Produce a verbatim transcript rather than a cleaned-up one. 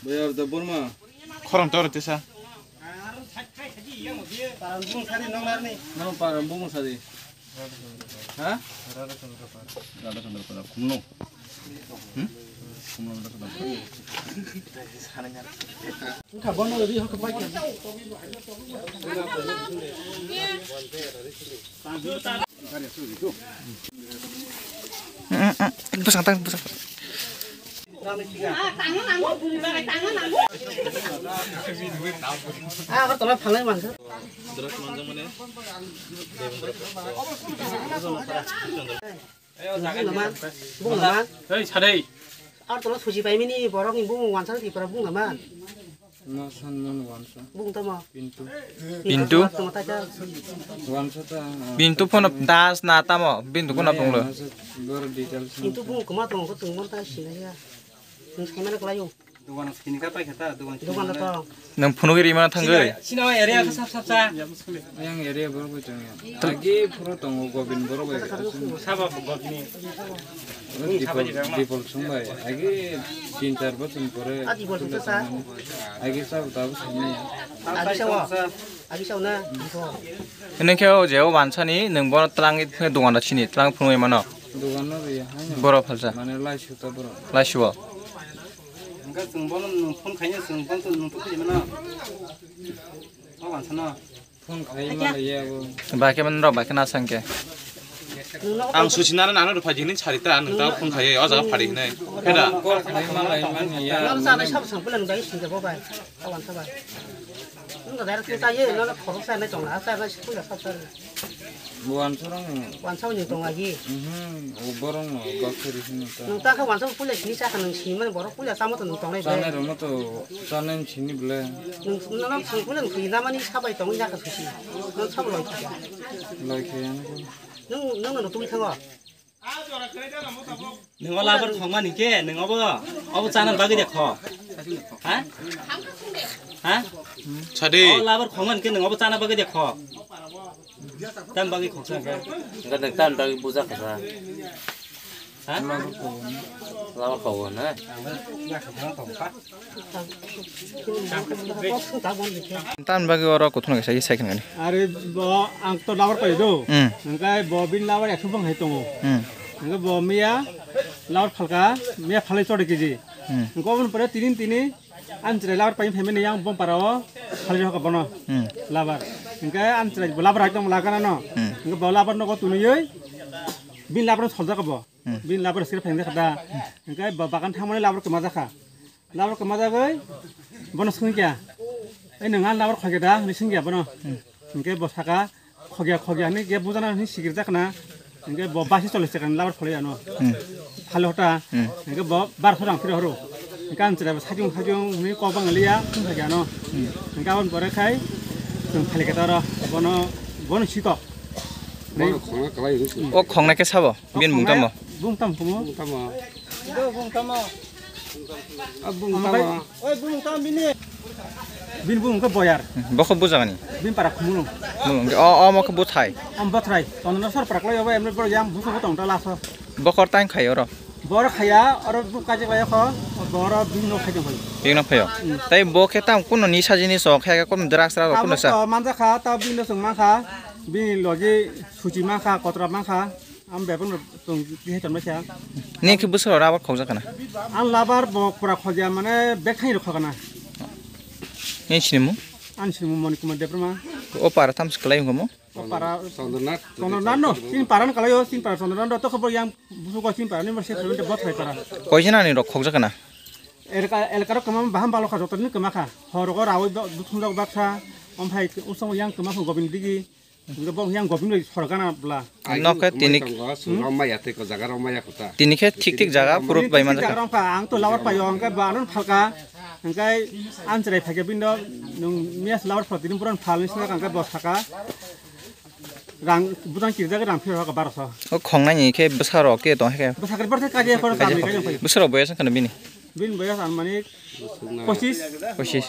Boyar da Burma. Khorang tor tisa. Nang parang bung sari. Ha? Radha Chandra Pada. Kumno? Hmm? Kumno Radha Chandra Pada. Bwsang tang, bwsang. Bung naman? Bung naman? Hei, sadai. Ar tola suji pai mini borok ni bung wansa di para bung naman? Ma san mon wansa. Bung tamo? Pintu. Pintu? Tamo ta cha. Wansa ta. Pintu phone das na tamo? Pintu kuna punglo. Bor details. Pintu bung kuma tong ko tung mon ta sinaya. Nung sai mana kelayu. Dugan sini ka pai khata, dugan sini. Dugan da to. Nang phunugwi rimana thangwi. Sini area ka sap sap sa. Yang area borok bai tong ya. Agi phuru tongo Gobin borok bai. Sabo Gobin. Dipol, Dipol sung bai. Agi tin char bosor pore. Agi bol sung sa. Agi sabo tabu sini. Agi sawo. Agi sawo na. Ene khe o je o wansani nang bono tlang i phunwi dugan da sini tlang phunwi mano. Dugan no ri. Borok phalsa. Mane lai suta borok. Lai suo. Hingke chwng bono nwng phone khaina chwng bono nwng tubui mano. O wansano. Phone khai ma ya bo. Ba khe man rok ba khe na sang khe. Ang susi nana nana rupha jini sari ta nwng ta phone khai o jaga phari hinai. Heda. Call khai ma lai man ya. Nang sa nai sab sang pulang dai sing bo bai. O wansa bai. Nwng da direct ta ye nang khorok sa nai tong la sa nai sing pulang sab sa. Buan sorong. Buan sorong ni tong agi. Mhm, o borong no, gok seri sini ta. Nung ta kha buan sorong puila sini sa kha nung sini mani borok puila samo to nung tongnai bai. Chanai rok no to, chanai sini bole. Nung, nung, nung sini puila nung sini namani sabai tongwi ya kha susi. Nung sabo loi kha. Loi kha ya nung. Nung, nung no twi thango. Nung o labar khongmani khe, nung obo, obo chana bagwi de kho. Ha? Ha? Sadi. O labar khongmani khe, nung obo chana bagwi de kho. Tam bagwi khoksa khe. Enggak, enggak, tam bagwi buja khasa. Ha? Labar khongo na. Tam bagwi oro kuthuna kisa sai khani. Are bo ang to labar pai do. Hmm. Engkai bo bin labar ekso bang hai tongo. Hmm. Engkai bo miya labar phalka, miya phalai chode kiji. Hmm. Engko oboni pore tinin tini An chwrai labar pai phaimani yang bom para o khalai rokha bono. Hmm. Labar. Hingke an chwrai bo labar ekdom lagana no. Hmm. Hingke bo labar nogo tunuyoi bin labar soljak bo. Hmm. Bin labar sir phaimani khada. Hingke bo bagan thangmani labar kema jakha. Labar kema jagoi bono swngkha. Ei nwng an labar khoikhe da hinwi swngkha bono. Hmm. Hingke bo saka Khogya, khogya hinwi khe bujana hinwi sikirjak na. Hingke bo basi cholish chakani labar kholai ano. Hmm. Phali hota. Hmm. Hingke bo barso rang phiro horo. Hingke ang chwrai bo sakiyung sakiyung hinwi kok bang liya, thung sakya ano. Hmm. Hingke aboni pore khai chwng phali khe taro bono, bono sikok. Bono khongna kwlai hinwi sini. O khongna khe sabo? Bin mung tamo? Bung tam kumo? Bung tamo? Do bung tamo? A bung tamo? Oi, bung tam bini. Bin bung ke boyar. Bokho bujagani. Bin para khumulung. Khumulung. O, o mokho buthai. Am bothrai. Tono sor para klai obo emre bor yang busu botong ta laso. Bokor tang khai oro. Bor khaya, oro bu kaje klai kho. Bor bin no khai dong. Bin no phayo. Hmm. Tai bo khe tam kuno nisa jinis o khe kuno drugs ra kuno sa. Manja kha, ta bin no sung ma kha. Bin logi suchi ma kha, kotra ma kha. Ang bebak no tong tihe tongma kha. Nini khe bwswk rok rubber khokjak kana? Ang rubber bo pura khokya mane bek thani rok khokana. Nini sinimung? Ang sinimung Moni Kumar Debbarma. O para tamo se kwlai wngkha mo? O para Chandra Nath. Chandra Nath no, tin para no kwlai o, tin para Chandra Nath to khobor yang busu ko tin para ni mo se khobor bo thai para. Koi jana ni rok khokjak kana? Elka, elka rok kwma baham balo kha joto ni kwma kha. Hor rok rawi bo, buthum rok baksa, omphai usong yang kwma kho Gobind digi. Hingke bo yang Gobind bai sorgana bla. Nok khe tini tongo, suro maya tei ko jaga rok maya kota. Tini khe thik thik jaga purut bai manjak. Jaga rok ang to labar payo, hingke bo anon phalka, hingke an chwrai phaikhe bindo, nwng miya se labar phal tini puran phal ni sina hingke bo saka. Rang bujang kirjak rang phir hok baroso. O khongnai ni khe bwsa rok khe tong khe. Bwsa khe borse kaje kor kami kaje. Bwsa rok boyas wngkha na bini? Bini boyas anumanik pochis. Pochis.